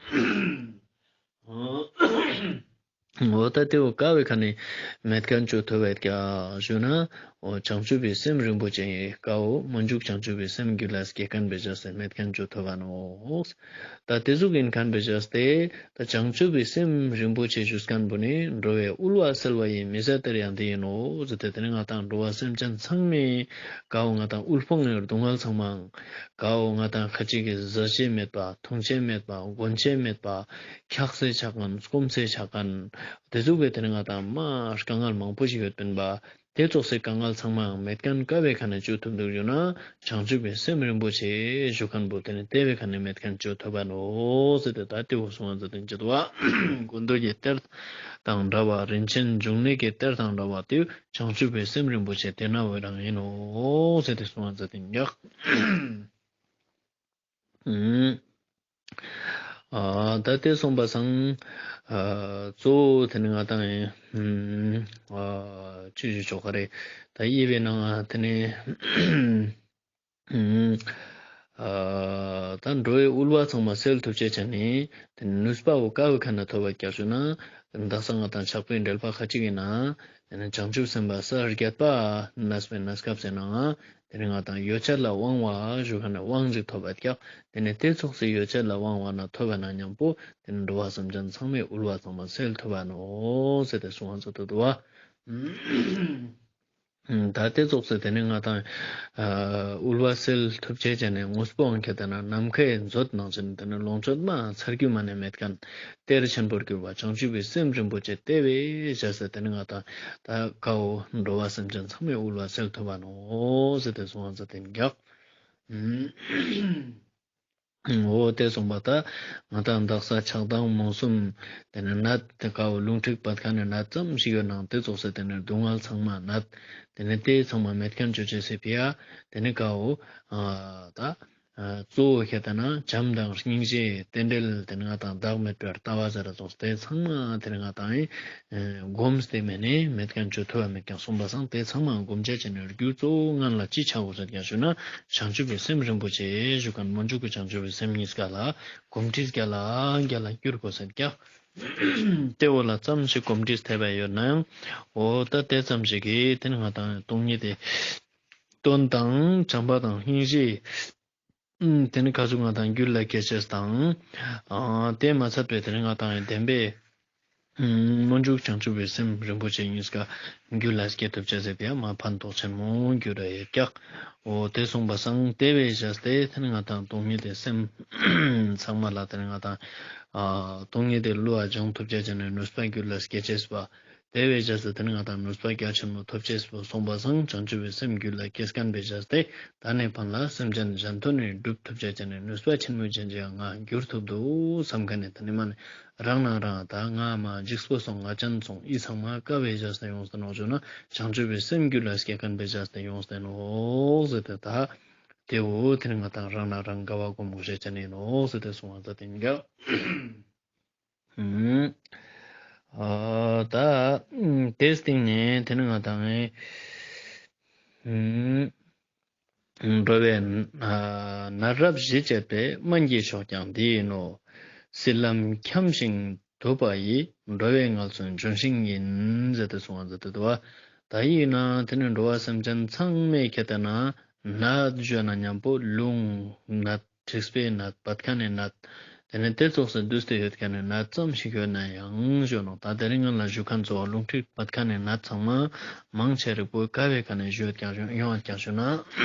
འོ་ད་དེ་བོ་ཀ་བའི་ཁ་ནས་མེད་མཁན་ཅོ་ཐུབ་བད་ཀྱག་ཞུ་ན། འོ་བྱང་ཆུབ་པའི་སེམས་རིན་པོ་ཆེ་ཡི་ཀ་བོ་མི་འཇུག་བྱང་ཆུབ་པའི་སེམས་རྒྱུད་ལ་སྐྱེ་མཁན་བེ་ཅེས་སི་མེད་མཁན་ཅོ་ཐུབ་བ་ནོག། ད་དེ་ཟུག་ཡིན་མཁན་བེ་ཅེས་ཏེ། ད་བྱང་ཆུབ་པའི་སེམས་རིན་པོ་ཆེ་ཞུ་མཁན་པོ་ནི་འགྲོ་བའི་དབུལ་བ་སེལ་བ་ཡི། མི་ཟད་གཏེར་ཡང་འདི་ཡིན་ནོ་ཟེར་ཏེ། དེ་ནི་ང་དང་འགྲོ་བ་སེམས་ཅན་ཚང་མའི་ཀ་བོ་ང་དང་དབུལ་ཕོངས་ཡོད་སྡུག་བསྔལ་ཚང་མའང་ཀ་བོ་ང་དང་ཁ་ཅིག་གི་ཟ་ཅེས་མེད་པ་འཐུང་ཅེས་མེད་པ་གོན་ཅེས་མེད་པ་འཁྱག་སེ་ཆ་མཁན་སྐོམ་སེ་ཆ་མཁན་དེ་ཟུག་གི་དེ་ནི་ང་དང་མ་དཀའ་ངལ་མང་པོ་ཞིག་ཡོད་པིན་པ། དེ་ཙོགས་སེ་དཀའ་ངལ་ཚང་མའང་མེད་མཁན་ཀ་བའི་ཁ་ནས་ཅོ་ཐུབ་འདུག་ཞུ་ན། བྱང་ཆུབ་པའི་སེམས་རིན་པོ་ཆེ་ཞུ་མཁན་པོ་དེ་ནི་དེ་བའི་ཁ་ནས་མེད་མཁན་ཅོ་ཐུབ་བ་ནོག་ཟེར་ཏེ། ད་དེ་བོ་གསུང་བ་མཛད་དེ་འདུག་པ། ཀུན་འདུས་ཀྱི་གཏེར་དང་འདྲ་བ། རིན་ཆེན་འབྱུང་གནས་ཀྱི་གཏེར་དང་འདྲ་བ་དེ་བྱང་ཆུབ་པའི་སེམས་རིན་པོ་ཆེ་དེ་ན་བོ་རང་ཡིན་ནོག་ཟེར་ཏེ་གསུང་བ་མཛད་དེ་འདུག། ཨ་ད་དེ་གསུངས་པ་སང་། ཨ་གཙོ་བོ་དེ་ནི་ང་དང་ཨ་ཅི་ཞུ་ཆོག་ག་རེ། ད་དབྱེ་བའི་ནང་ང་དེ་ནི་ཨ་ད་འགྲོ་བའི་དབུལ་བ་ཚང་མ་སེལ་ཐུབ་ཅེས་ཅན་ནི་དེ་ནི་ནུས་པ་བོ་ཀ་བོའི་ཁ་ནས་ཐོབ་བ་ཀྱག་ཞུ་ན། དག་ས་ང་དང་ཕྱག་དཔེའི་འགྲེལ་པ་ཁ་ཅིག་གི་ནང་དེ་ནི་བྱང་ཆུབ་སེམས་དཔའ་ས་བརྒྱད་པ་གནས་པའི་གནས་སྐབས་སི་ནང་ང་དེ་ནི་ང་དང་ཡོ་བྱད་ལ་དབང་བ་ཞུ་མཁན་ནི་དབང་ཞིག་ཐོབ་བད་ཀྱག། དེ་ནི་དེ་ཙོགས་སི་ཡོ་བྱད་ལ་དབང་བ་ན་ཐོབ་བ་ན་མཉམ་པོ་དེ་ནི་འགྲོ་བ་སེམས་ཅན་ཚང་མའི་དབུལ་བ་ཚང་མ་སེལ་ཐུབ་བ་ནོག་ཟེར་ཏེ་གསུང་བ་མཛད་དེ་འདུག་པ། ད་དེ་ཙོགས་སེ་དེ་ནི་ང་དང་ཨ་དབུལ་བ་སེལ་ཐུབ་ཅེས་ཅན་ནི་དངོས་པོའང་ཁྱེད་དེ་ན་ནམ་མཁའི་མཛོད་ནང་བཞིན་དེ་ནི་ལོངས་སྤྱོད་མ་ཚར་རྒྱུ་མ་ནེ་མེད་མཁན་གཏེར་ཆེན་པོར་གྱུར་པ་བྱང་ཆུབ་པའི་སེམས་རིན་པོ་ཆེ་དེ་བས་བཞག་སྟེ་དེ་ནི་ང་དང་ད་ཀ་བོ་འགྲོ་བ་སེམས་ཅན་ཚང་མའི་དབུལ་བ་སེལ་ཐུབ་བ་ནོག་ཟེར་ཏེ་གསུངས་པ་ཟེར་ཏེ་འགྱག་འོ་དེ་གསུངས་པ་ད་ང་དང་དག་ས་ཆགས་སྡང་རྨོངས་གསུམ་དེ་ནི་ནད་དེ་ཀ་བོ་རླུང་མཁྲིས་བད་ཀན་ནི་ནད་ཙམ་ཞིག་ཡོད་ནའང་དེ་ཙོགས་སེ་དེ་ནི་སྡུག་བསྔལ་ཚང་མ་ནད་དེ་ནི་དེ་ཚང་མ་མེད་མཁན་ཅོ་ཅེས་སི་ཕི་ཡ་དེ་ནི་ཀ་བོ་ཨ་ད་ཨ་གཙོ་བོ་ཁྱེད་དེ་ན་བྱམས་དང་སྙིང་རྗེ་རྟེན་འབྲེལ་དེ་ནི་ང་དང་བདག་མེད་པའི་ལྟ་བ་ཟེར་ར་ཙོགས་དེ་ཚང་མ་དེ་ནི་ང་དང་ཨེ་སྒོམ་སྟེ་མེད་ནི་མེད་མཁན་ཅོ་ཐུབ་བ་མེད་མཁན་གསུངས་པ་སང་དེ་ཚང་མ་སྒོམ་ཅེས་ཅན་ནི་རྒྱུ་གཙོ་བོ་ངན་ལ་ཅི་ཆ་དགོས་ཟེར་ཀྱང་ཞུ་ན་བྱང་ཆུབ་པའི་སེམས་རིན་པོ་ཆེ་ཞུ་མཁན་སྨོན་འཇུག་གི་བྱང་ཆུབ་པའི་སེམས་གཉིས་ཀ་ལ་གོམས་འདྲིས་རྒྱལ་ལ་རྒྱལ་ལ་འགྱུར་དགོས་ཟེར་ཀྱང་དེ་བོ་ལ་ཙམ་ཞིག་གོམས་འདྲིས་ཐེབས་པ་ཡོད་ནའང་འོ་ད་དེ་ཙམ་ཞིག་གིས་དེ་ནི་ང་དང་སྟོང་ཉིད་དེ་དོན་དང་བྱམས་པ་དང་སྙིང་རྗེ་དེ་ནི་ཁ་ཟུག་ང་དང་རྒྱུད་ལ་སྐྱེ་ཅེས་དང་དེ་མ་ཚད་པའི་དེ་ནི་ང་དང་བདེན་པའི་སྨོན་འཇུག་བྱང་ཆུབ་པའི་སེམས་རིན་པོ་ཆེ་གཉིས་ཀ་རྒྱུད་ལ་སྐྱེ་ཐུབ་ཅེས་ཟེར་ཏེ་མ་ཕན་ཐོགས་ཆེན་མོ་རྒྱུད་ལ་ཡོད་ཀྱག་འོ་དེ་གསུངས་པ་སང་དེ་བས་བཞག་སྟེ་དེ་ནི་ང་དང་སྟོང་ཉིད་དེ་སེམས་ཚང་མ་ལ་དེ་ནི་ང་དང་ཨ་སྟོང་ཉིད་དེ་བསླུ་བ་སྦྱང་ཐུབ་ཅེས་ཅན་ནི་ནུས་པ་རྒྱུད་ལ་སྐྱེ་ཅེས་པ། དེ་བས་བྱས་ཏེ་དེ་ནི་ང་དང་ནུས་པ་རྒྱ་ཆེན་མོ་ཐོབ་ཅེས་པོ་གསུངས་པ་སང་བྱང་ཆུབ་པའི་སེམས་རྒྱུད་ལ་སྐྱེས་མཁན་བས་བྱས་ཏེ་ད་ནི་ཕན་ལ་སེམས་ཅན་གཞན་དོན་ནི་སྒྲུབ་ཐུབ་ཅེས་ཅན་ནི་ནུས་པ་ཆེན་མོ་ཅན་ཅིག་ང་འགྱུར་ཐུབ་འདུག་བསམ་མཁན་ནི་ད་ནི་མ་ནི་རང་ནང་རང་ད་ང་མ་འཇིགས་པོ་སོང་ང་ཅན་སོང་ཨི་ཚང་མ་ཀ་བས་བྱས་ཏེ་ཡོངས་ཏེ་ནོག་ཞུ་ན་བྱང་ཆུབ་པའི་སེམས་རྒྱུད་ལ་སྐྱེས་མཁན་བས་བྱས་ཏེ་ཡོངས་ཏེ་ནོག་ཟེར་ཏེ་ད་དེ་བོ་དེ་ནི་ང་དང་རང་ནང་རང་དགའ་བ་སྒོམ་དགོས་ཤེས་ཅན་ནི་ནོག་ཟེར་ཏེ་གསུངས་པ་ད་དེ་ནི་ཀྱང་། ཨ་ད་དེའི་སྟེང་ནས་དེ་ནི་ང་དང་ཨེ་འགྲོ་བའི་ནད་རབ་ཞི་བྱེད་པའི་སྨན་གྱི་མཆོག་ཀྱང་འདི་ཡིན་ནོ། སྲིད་ལམ་འཁྱམས་ཤིང་དུབ་པ་ཡིས། འགྲོ་བའི་ངལ་སོན་ལྗོན་ཤིང་ཡིན། ཟེར་ཏེ་གསུངས་པ་ཟེར་ཏེ་འདུག་པ། ད་ཡིན་ན་དེ་ནི་འགྲོ་བ་སེམས་ཅན་ཚང་མས་ཁྱེད་དེ་ན་ནད་ཞུ་ན་མཉམ་པོ་རླུང་ནད། མཁྲིས་པའི་ནད། བད་ཀན་ནི་ནད། དེ་ནི་དེ་ཙོགས་སེ་འདུས་ཏེ་ཡོད་མཁན་ནི་ནད་ཙམ་ཞིག་ཡོད་ན་ཡང་ཞུ་ནོག་ད་དེ་རིང་ང་ལ་ཞུ་མཁན་ཚོ་རླུང་མཁྲིས་བད་ཀན་ནི་ནད་ཚང་མ་མང་ཆེ་རིགས་པོ་ཀ་བའི་ཀ་ནས་ཞུ་ཡོད་ཀྱང་ཞུ་ཡོང་ཡོད་ཀྱང་ཞུ་ན་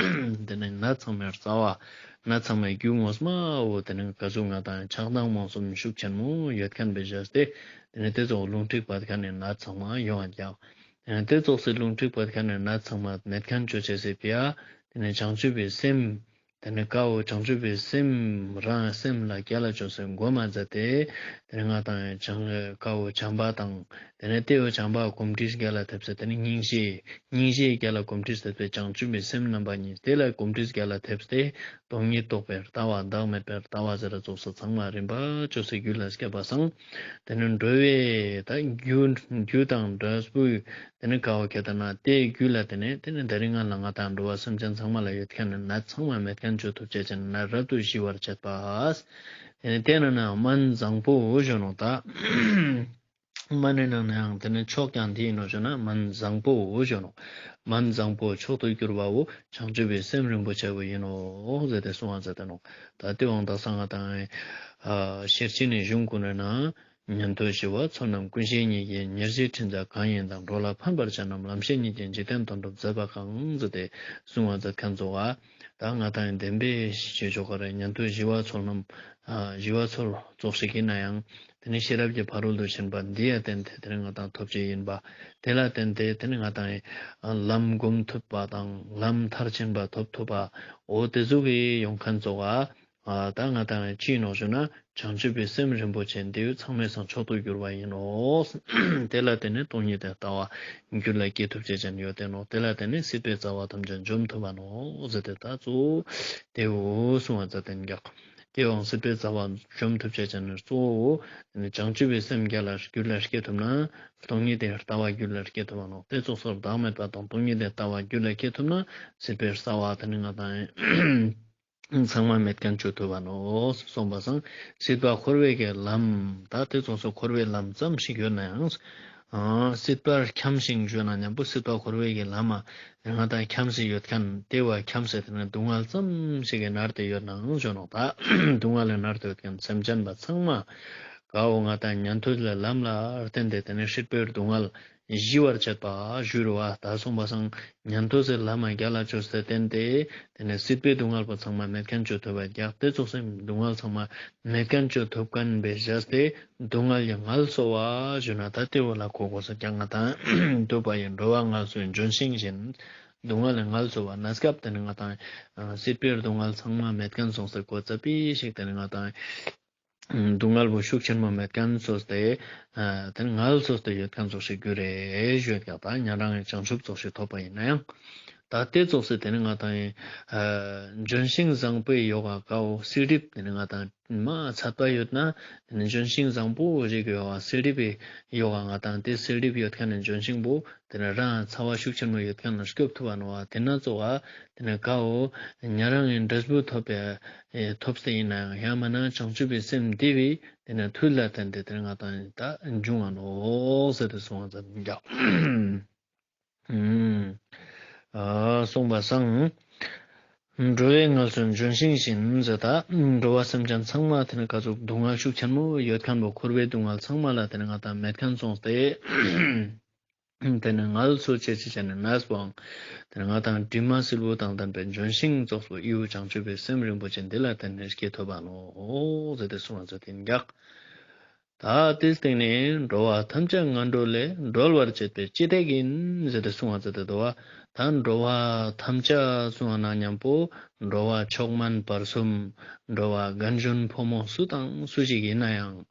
དེ་ནི་ནད་ཚང་མའི་རྩ་བ་ནད་ཚང་མའི་རྒྱུ་ངོ་མ་བོ་དེ་ནི་ག་ཟུག་ང་དང་ཆགས་སྡང་རྨོངས་གསུམ་ཤུགས་ཆེན་མོ་ཡོད་མཁན་བས་བྱས་ཏེ་དེ་ནི་དེ་ཙོགས་རླུང་མཁྲིས་བད་ཀན་ནི་ནད་ཚང་མ་ཡོང་ཡོད་ཀྱང་དེ་ནི་དེ་ཙོགས་སེ་རླུང་མཁྲིས་བད་ཀན་ནི་ནད་ཚང་མ་མེད་མཁན་ཅོ་ཅེས་སི་ཕི་ཡ་དེ་ནི་བྱང་ཆུབ་པའི་སེམས། དེ་ནི་ཀ་བོ་བྱང་ཆུབ་པའི་སེམས་རང་སེམས་ལ་རྒྱལ་ལ་ཅོས་སེ་མགོ་མ་མཛད་དེ། དེ་ནི་ང་དང་བྱང་ཀ་བོ་བྱམས་པ་དང་། དེ་ནི་དེ་བོ་བྱམས་པ་གོམས་འདྲིས་རྒྱལ་ལ་ཐེབས་སེ་དེ་ནི་སྙིང་རྗེ། སྙིང་རྗེ་རྒྱལ་ལ་གོམས་འདྲིས་ཐེབས་སེ་བྱང་ཆུབ་པའི་སེམས་རྣམ་པ་གཉིས་དེ་ལ་གོམས་འདྲིས་རྒྱལ་ལ་ཐེབས་ཏེ། སྟོང་ཉིད་རྟོགས་པའི་ལྟ་བ་བདག་མེད་པའི་ལྟ་བ་ཟེར་ར་ཙོགས་སེ་ཚང་མ་རིམ་པ་ཅོས་སེ་རྒྱུད་ལ་སྐྱེས་པ་སང་། དེ་ནི་འགྲོ་བའི་ད་རྒྱུ་རྒྱུ་དང་འབྲས་བུ། དེ་ནི་ཀ་བོ་ཁྱེད་དེ་ན་དེའི་རྒྱུད་ལ་དེ་ནི་དེ་ནི་དེ་རིང་ང་ལ་ང་དང་འགྲོ་བ་སེམས་ཅན་ཚང་མ་ལ་ཡོད་མཁན་ནི་ནད་ཚང་མ་མེད་མཁན་ཅོ་ཐུབ་ཅེས་ཅན་ནད་རབ་ཏུ་ཞི་བར་བྱེད་པ། དེ་ནི་དེ་ནི་ན་སྨན་བཟང་པོ་ཞུ་ནོག་ད། སྨན་ནི་ནང་ནའང་དེ་ནི་མཆོག་ཀྱང་འདི་ཡིན་ནོ་ཞུ་ན་སྨན་བཟང་པོ་ཞུ་ནོག་སྨན་བཟང་པོ་མཆོག་ཏུ་གྱུར་པ་བོ་བྱང་ཆུབ་པའི་སེམས་རིན་པོ་ཆེ་བོ་ཡིན་ནོ་ཟེར་ཏེ་གསུངས་པ་མཛད་དེ་ནོག་ད་དེ་དབང་དག་ས་ང་དང་ཤེར་ཕྱིན་ནི་གཞུང་ཀུན་ནི་ནང་། ཉན་ཐོས་ཞི་བ་ཚོལ་རྣམས་ཀུན་ཤེས་ཉིད་ཀྱི། ཉེར་ཞིའི་འཕྲིན་བཅས་གང་ཡིན་དང་། འགྲོ་ལ་ཕན་པར་བྱེད་རྣམས་ལམ་ཤེས་ཉིད་ཀྱི། འཇིག་རྟེན་དོན་སྒྲུབ་མཛད་པ་གང་། ཟེར་ཏེ་གསུངས་པ་མཛད་མཁན་ཚོ་བ། ད་ང་དང་བདེན་པའི་ཤེས་ཆོག་ག་རེ་ཉན་ཐོས་ཞི་བ་ཚོལ་རྣམས་ཞི་བ་ཚོལ་ཙོགས་ཤིག་ཡིན་ན་ཡང་དེ་ནི་ཤེས་རབ་ཀྱི་ཕ་རོལ་ཏུ་ཕྱིན་པ་འདི་ཡ་བརྟེན་ཏེ་དེ་ནི་ང་དང་ཐོབ་ཅེས་ཡིན་པ། དེ་ལ་བརྟེན་ཏེ་དེ་ནི་ང་དང་ལམ་སྒོམ་ཐུབ་པ་དང་ལམ་མཐར་ཕྱིན་པ་ཐོབ་ཐུབ་པ་འོ་དེ་ཟུག་གི་ཡོང་མཁན་ཚོ་བ། ཨ་ད་ང་དང་ཅི་ནོག་ཞུ་ན་བྱང་ཆུབ་པའི་སེམས་རིན་པོ་ཆེ་འདི་ཚང་མའི་སང་མཆོག་ཏུ་གྱུར་པ་ཡིན་ནོ། དེ་ལ་བརྟེན་ནས་སྟོང་ཉིད་དེ་ལྟ་བ་རྒྱུད་ལ་སྐྱེ་ཐུབ་ཅེས་ཅན་ཡོད་དེ་ནོ། དེ་ལ་བརྟེན་ནས་སྲིད་པའི་རྩ་བ་ཐམས་ཅད་འཇོམས་ཐུབ་པ་ནོ་ཟེར་ཏེ་ད་གཙོ་བོ་དེ་བོ་གསུངས་པ་མཛད་དེ་འགྱག་དེ་བོའང་སྲིད་པའི་རྩ་བ་འཇོམས་ཐུབ་ཅེས་ཅན་གཙོ་བོ་བྱང་ཆུབ་པའི་སེམས་རྒྱུད་ལ་རྒྱུད་ལ་སྐྱེ་ཐུབ་ན་སྟོང་ཉིད་དེ་ལྟ་བ་རྒྱུད་ལ་སྐྱེ་ཐུབ་པ་ནོ། དེ་ཙོགས་སོར་བདག་མེད་པ་དང་སྟོང་ཉིད་དེ་ལྟ་བ་རྒྱུད་ལ་སྐྱེ་ཐུབ་ན་སྲིད་པའི་རྩ་བ་དེ་ནི་ང་དང་ཚང་མ་མེད་མཁན་ཅོ་ཐུབ་པ་ནོ། གསུངས་པ་སང་སྲིད་པ་འཁོར་བའི་གི་ལམ། ད་དེ་ཙོགས་སུ་འཁོར་བའི་ལམ་ཙམ་ཞིག་ཡོད་ན་ཡང་། ཨ་སྲིད་པར་འཁྱམས་ཤིང་ཞུ་ན་མཉམ་པོ་སྲིད་པ་འཁོར་བའི་གི་ལམ་མ་ང་དང་འཁྱམས་སེ་ཡོད་མཁན་དེ་བ་འཁྱམས་སེ་དེ་ནི་སྡུག་བསྔལ་ཙམ་ཞིག་གི་ནར་ཏེ་ཡོད་ནའང་ཞུ་ནོག་ད་སྡུག་བསྔལ་ལ་ནར་ཏེ་ཡོད་མཁན་སེམས་ཅན་པ་ཚང་མ་ག་བོ་ང་དང་ཉན་ཐོས་ལ་ལམ་ལ་བརྟེན་ཏེ་དེ་ནི་སྲིད་པའི་སྡུག་བསྔལ། ཞི་བར་བྱེད་པ་ཞུ་རུ་བ། ད་གསུངས་པ་སང་ཉན་ཐོས་སི་ལམ་མ་རྒྱལ་ལ་བཅོས་ཏེ་བསྟན་ཏེ་དེ་ནས་སྲིད་པའི་སྡུག་བསྔལ་པོ་ཚང་མ་མེད་མཁན་བཅོ་ཐུབ་པ་རྒྱག་སྟེ་ཙོགས་སེ་སྡུག་བསྔལ་ཚང་མ་མེད་མཁན་བཅོ་ཐུབ་མཁན་བེ་བྱས་ཏེ་སྡུག་བསྔལ་ཡི་ངལ་གསོ་བ་ཞུ་ན་ད་དེ་བོ་ལ་གོ་དགོས་ས་ཀྱང་ང་དང་འདུག་པ་ཡིན། འགྲོ་བ་ངལ་གསོའི་ལྗོན་ཤིང་བཞིན། སྡུག་བསྔལ་ལས་ངལ་གསོ་བ་གནས་སྐབས་དེ་ནི་ང་དང་སྲིད་པའི་སྡུག་བསྔལ་ཚང་མ་མེད་མཁན་སོང་སྟེ་གོ་ཙ་པི་ཞིག་དེ་ནི་ང་དང་སྡུག་བསྔལ་བོ་ཤུགས་ཆེན་མོ་མེད་མཁན་སོང་སྟེ་དེ་ནི་ངལ་གསོ་སྟེ་ཡོད་མཁན་ཙོགས་ཤིག་གྱུར་རེ་ཞུ་ཡོད་ཀྱང་ད་ཉན་རང་ངི་བྱང་ཆུབ་ཙོགས་ཤིག་ཐོབ་པ་ཡིན་ན་ཡང་ད་དེ་ཙོགས་སེ་དེ་ནི་ང་དང་ལྗོན་ཤིང་བཟང་པོའི་ཡོག་ག་ཀའོ་སྲིད་རིབ་དེ་ནི་ང་དང་མ་ཚད་པ་ཡོད་ན་དེ་ནི་ལྗོན་ཤིང་བཟང་པོ་རིག་ཡོག་ག་སྲིད་རིབ་པའི་ཡོག་ག་ང་དང་དེ་སྲིད་རིབ་ཡོད་མཁན་ནི་ལྗོན་ཤིང་བོ་དེ་ནི་རང་ཚ་བ་ཤུགས་ཆེན་མོ་ཡོད་མཁན་ལ་སྐྱོབ་ཐུབ་བ་ནོ་བ། དེ་ན་ཙོགས་དེ་ནི་ཀའོ་ཉན་རང་ངི་འབྲས་བུ་ཐོབ་པའི་ཐོབ་སྟེ་ཡིན་ན་ཡང་ཡང་མིན་ན་བྱང་ཆུབ་པའི་སེམས་འདི་བའི་དེ་ནི་མཐུ་ལ་བརྟེན་ཏེ་དེ་ནི་ང་དང་ད་འབྱུང་བ་ནོ་ཟེར་ཏེ་གསུངས་པ་ཙམ་ཡིན་ཀྱང་། གསུངས་པ་སང་། འགྲོ་བའི་ངལ་གསོའི་ལྗོན་ཤིང་བཞིན་ཟེར་ད། འགྲོ་བ་སེམས་ཅན་ཚང་མ་དེ་ནི་ག་ཟུག་སྡུག་བསྔལ་ཤུགས་ཆེན་མོ་ཡོད་མཁན་བོ་འཁོར་བའི་སྡུག་བསྔལ་ཚང་མ་ལ་དེ་ནི་ང་དང་མེད་མཁན་སོང་སྟེ། དེ་ནི་ངལ་གསོ་བྱེད་ཅེས་བྱ་ནི་གནས་པོའང་དེ་ནི་ང་དང་དྲི་མ་སིལ་བུ་དང་ལྡན་པའི་ལྗོན་ཤིང་ཙོགས་པོ་ཡུལ་བྱང་ཆུབ་པའི་སེམས་རིན་པོ་ཆེ་འདི་ལ་བརྟེན་ནས་སྐྱེ་ཐུབ་པ་ནོ་ཟེར་ཏེ་གསུངས་པ་ཙམ་ཡིན་ཀྱང་། ད་དེའི་སྟེང་ནས་འགྲོ་བ་ཐམས་ཅད་ངན་འགྲོ་ལས་སྒྲོལ་བར་བྱེད་པའི་སྤྱི་སྟེགས་ཡིན་ཟེར་ཏེ་གསུངས་པ་ཙམ་དེ་དོ་བ། ད་འགྲོ་བ་ཐམས་ཅད་གསུངས་པ་ན་མཉམ་པོ་འགྲོ་བ་མཆོག་དམན་བར་གསུམ། འགྲོ་བ་རྒན་གཞོན་ཕོ་མོ་སུ་དང་སུ་ཞིག་ཡིན་ན་ཡང་།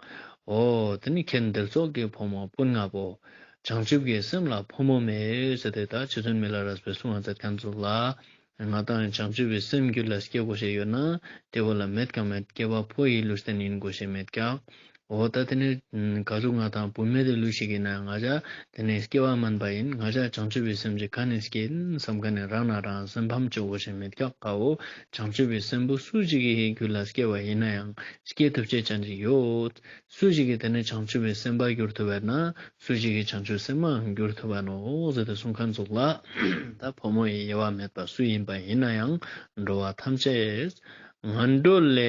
འོ་དེ་ནི་ཁྱེད་འདི་ཚོགས་ཀྱི་ཕོ་མོ་སྤུན་ལྔ་པོ། བྱང་ཆུབ་ཀྱི་སེམས་ལ་ཕོ་མོ་མེད་ཟེར་ཏེ་ད་རྗེ་བཙུན་མི་ལ་རས་པས་གསུངས་པ་ཙམ་ཁན་ཚོགས་ལ། ང་དང་བྱང་ཆུབ་པའི་སེམས་རྒྱུད་ལ་སྐྱེ་དགོས་ཤེས་ཡོད་ན། དེ་བོ་ལ་མེད་ཀྱང་མེད་སྐྱེ་བ་ཕོ་ཡི་ལུས་རྟེན་ཡིན་དགོས་ཤེས་མེད་ཀྱང་། འོ་ད་དེ་ནི་ག་ཟུག་ང་དང་བུད་མེད་དེ་ལུས་ཤིག་ཡིན་ན་ང་ཅག་དེ་ནི་སྐྱེ་བ་དམན་པ་ཡིན། ང་ཅག་བྱང་ཆུབ་པའི་སེམས་ཀྱི་ག་ནས་སྐྱེ་ཡིན་བསམ་མཁན་ནི་རང་ན་རང་སེམས་ཕམ་བཅོ་དགོས་ཤེས་མེད་ཀྱང་། ཀ་བོ་བྱང་ཆུབ་པའི་སེམས་པོ་སུ་ཞིག་གི་རྒྱུད་ལ་སྐྱེ་བ་ཡིན་ན་ཡང་སྐྱེ་ཐུབ་ཅེས་ཅན་ཅིག་ཡོད། སུ་ཞིག་གི་དེ་ནི་བྱང་ཆུབ་པའི་སེམས་པ་འགྱུར་ཐུབ་པ་ན། སུ་ཞིག་གི་བྱང་ཆུབ་སེམས་མ་འགྱུར་ཐུབ་པ་ནོ་ཟེར་ཏེ་གསུངས་ཁན་ཚོགས་ལ། ད་ཕོ་མོ་ཡི་དབྱེ་བ་མེད་པ་སུ་ཡིན་པ་ཡིན་ན་ཡང་འགྲོ་བ་ཐམས་ཅད་ངན་འགྲོ་ལས་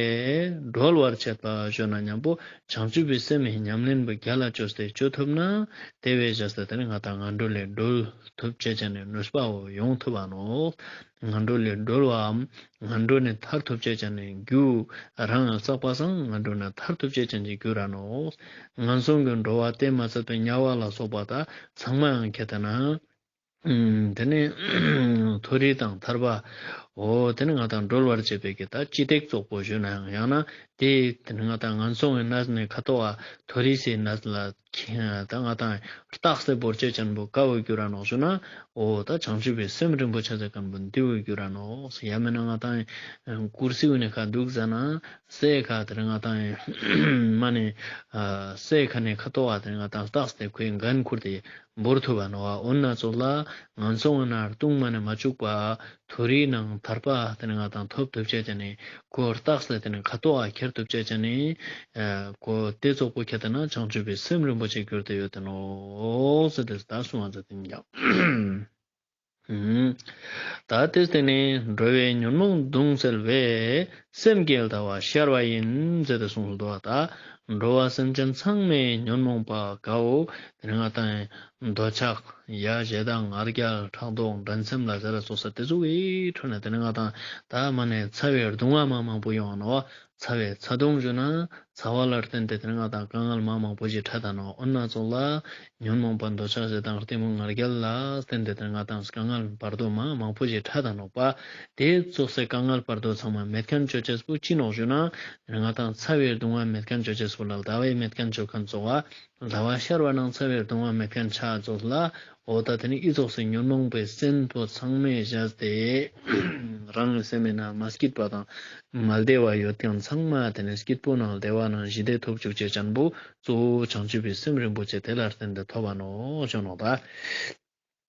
སྒྲོལ་བར་བྱེད་པ་ཞུ་ན་མཉམ་པོ་བྱང་ཆུབ་པའི་སེམས་ཡི་ཉམས་ལེན་པོ་རྒྱལ་ལ་བཅོས་ཏེ་བཅོ་ཐུབ་ན། དེ་བས་བྱས་ཏེ་དེ་ནི་ང་དང་ངན་འགྲོ་ལས་སྒྲོལ་ཐུབ་ཅེས་ཅན་ནི་ནུས་པ་བོ་ཡོང་ཐུབ་པ་ནོ། ངན་འགྲོ་ལས་སྒྲོལ་བའམ་ངན་འགྲོ་ནས་ཐར་ཐུབ་ཅེས་ཅན་ནི་རྒྱུ་རང་ལ་བསགས་པ་སང་ངན་འགྲོ་ནས་ཐར་ཐུབ་ཅེས་ཅན་གྱི་རྒྱུ་ར་ནོ། ངན་སོང་གི་འགྲོ་བ་དེ་མ་ཚད་པའི་དམྱལ་བ་ལ་སོགས་པ་དག་ཚང་མ་ཡང་ཁྱེད་ལྟ་ན། དེ་ནས་མཐོ་རིས་དང་ཐར་པ། འོ་དེ་ནི་ང་དང་སྒྲོལ་བར་བྱེད་པའི་གི་ད་སྤྱི་སྟེགས་ཙོགས་པོ་ཞུ་ན་ཡང་ཡང་ན་དེ་དེ་ནི་ང་དང་ངན་སོང་གི་གནས་ནས་ཁ་ཐོག་ག་མཐོ་རིས་སི་གནས་ལ། ད་ང་དང་རྟགས་སེ་བོར་ཅེས་ཅན་པོ་ཀ་བོ་གྱུར་ར་ནོག་ཞུ་ན། འོ་ད་བྱང་ཆུབ་པའི་སེམས་རིན་པོ་ཆེ་ཟེར་ཁན་པོ་འདི་བོ་གྱུར་ར་ནོག། ཡང་མིན་ན་ང་དང་ཀུར་སི་བོ་ནི་ཁ་འདུག་ཟ་ན་སའི་ཁ་དེར་ང་དང་མ་ནི་སའི་ཁ་ནས་ཁ་ཐོག་ག་དེར་ང་དང་རྟགས་སེ་ཁོའི་འགན་ཁུར་ཏེ་བོར་ཐུབ་པ་ནོག། འོ་ན་ཙོགས་ལ་ངན་སོང་ན་ལྟུང་མ་ནས་མ་བཅུག་པ། མཐོ་རིས་ནང་ཐར་པ་དེ་ནི་ང་དང་ཐོབ་ཐུབ་ཅེས་ཅན་ནི་ཁོ་རྟགས་ལ་དེ་ནི་ཁ་ཐོག་ག་ཁྱེར་ཐུབ་ཅེས་ཅན་ནི་ཁོ་དེ་ཙོགས་པོ་ཁྱེད་ལྟ་ན་བྱང་ཆུབ་པའི་སེམས་རིན་པོ་ཆེ་གྱུར་ཏེ་ཡོད་དེ་ནོག་ཟེར་ཏེ་ད་གསུངས་པ་ཟེར་ཏེ་ཡིན་ཀྱང་། ད་དེ་སྟེང་ནས་འགྲོ་བའི་ཉོན་མོངས་གདུང་སེལ་བའི་སེམས་ཀྱི་ཟླ་བ་ཤར་བ་ཡིན་ཟེར་ཏེ་གསུངས་སུ་འདུག་པ། ད་འགྲོ་བ་སེམས་ཅན་ཚང་མའི་ཉོན་མོངས་པ་ཀ་བོ་དེ་ནི་ང་དང་འདོད་ཆགས། ཡ་ཞེ་སྡང་ང་རྒྱལ་ཕྲག་དོག་འགྲན་སེམས་ལ་ཟེར་ར་སོགས་ས་དེ་ཚོ་བའི་ཁྲོད་ནས་དེ་ནི་ང་དང་ད་མ་ནས་ཚ་བའི་སྡུག་བསྔལ་མ་མང་པོ་ཡོང་བ་ནོག། ཚ་བའི་ཚ་གདུང་ཞུ་ན་ཚ་བ་ལ་བརྟེན་ཏེ་དེ་ནི་ང་དང་དཀའ་ངལ་མ་མང་པོ་ཞིག་འཕྲད་ད་ནོག། འོ་ན་ཙོགས་ལ་ཉོན་མོངས་པ་འདོད་ཆགས་ཞེ་སྡང་གཏི་མུག་ང་རྒྱལ་ལ་བརྟེན་ཏེ་དེ་ནི་ང་དང་དཀའ་ངལ་བར་དོ་མ་མང་པོ་ཞིག་འཕྲད་ད་ནོག་པ། དེ་ཙོགས་སེ་དཀའ་ངལ་བར་དོ་ཚང་མ་མེད་མཁན་ཅོ་ཅེས་པོ་ཅི་ནོག་ཞུ་ན། ང་དང་ཚ་བའི་སྡུག་བསྔལ་མེད་མཁན་ཅོ་ཅེས་པོ་ལ་ཟླ་བའི་མེད་མཁན་ཅོ་མཁན་ཙོགས་པ། ཟླ་བ་ཤར་བ་ནང་ཚ་བའི་སྡུག་བསྔལ་མེད་མཁན་ཆ་ཙོགས་ལ། འོ་ད་དེ་ནི་ཨི་ཙོགས་སེ་ཉོན་མོངས་པའི་སེམས་པོ་ཚང་མས་བཞག་སྟེ། རང་གི་སེམས་ནང་མ་སྐྱིད་པ་དང་མ་བདེ་བ་ཡོད་མཁན་ཚང་མ་དེ་ནི་སྐྱིད་པོ་ནང་བདེ་བ་ནང་ཞི་བདེ་ཐོབ་བཅུག་ཅེས་ཅན་པོ་གཙོ་བོ་བྱང་ཆུབ་པའི་སེམས་རིན་པོ་ཆེ་དེ་ལ་བརྟེན་ཏེ་ཐོབ་པ་ནོག་ཞུ་ནོག་ད།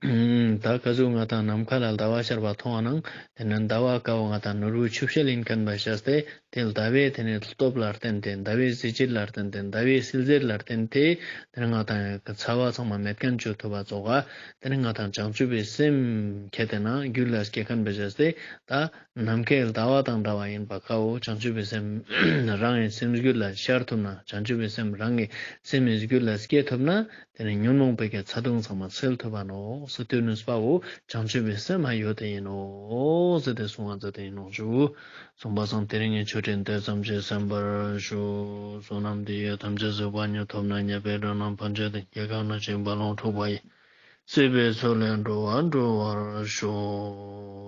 ད་ག་ཟུག་ང་དང་ནམ་མཁའ་ལ་ཟླ་བ་ཤར་བ་མཐོང་བ་ནང་དེ་ནི་ཟླ་བ་ཀ་བོ་ང་དང་ནོར་བུ་ཆུ་ཤེལ་ཡིན་མཁན་པ་ཤས་ཏེ་དེ་ཟླ་བའི་དེ་ནི་སྟོབས་ལ་བརྟེན་ཏེ་ཟླ་བའི་གཟི་བརྗིད་ལ་བརྟེན་ཏེ་ཟླ་བའི་བསིལ་ཟེར་ལ་བརྟེན་ཏེ་དེ་ནི་ང་དང་ཚ་བ་ཚང་མ་མེད་མཁན་བཅོ་ཐུབ་པ་ཙོགས་དེ་ནི་ང་དང་བྱང་ཆུབ་པའི་སེམས་ཁྱེད་དེ་ན་རྒྱུད་ལ་སྐྱེ་མཁན་པ་ཤས་ཏེ་ད་ནམ་མཁའི་ཟླ་བ་དང་འདྲ་བ་ཡིན་པ་ཀ་བོ་བྱང་ཆུབ་པའི་སེམས་རང་གི་སེམས་རྒྱུད་ལ་ཤར་ཐུབ་ན་བྱང་ཆུབ་པའི་སེམས་རང་གི་སེམས་རྒྱུད་ལ་སྐྱེ་ཐུབ་ན། དེ་ནི་ཉོན་མོངས་པའི་གི་ཚ་གདུང་ཚང་མ་སེལ་ཐུབ་པ་ནོག་ཟེར་དུས་ནུས་པ་བོ་བྱང་ཆུབ་པའི་སེམས་མ་ཡོད་དེ་ཡིན་ནོག་ཟེར་ཏེ་གསུང་བ་མཛད་དེ་ཡིན་ནོག་ཞུ། གསུངས་པ་སང་དེ་རིང་གི་ཆོས་འབྲེལ་དེ་ཙམ་གྱིས་གསན་པར་ཞུ། བསོད་ནམས་འདི་ཡིས་ཐམས་ཅད་གཟིགས་པ་ཉིད། ཐོབ་ནས་ཉེས་པའི་དགྲ་རྣམས་ཕམ་བྱས་ཏེ། སྐྱེ་རྒ་ན་འཆིའི་རྦ་ཀློང་འཁྲུགས་པ་ཡི། སྲིད་པའི་མཚོ་ལས་འགྲོ་བ་སྒྲོལ་བར་ཤོག།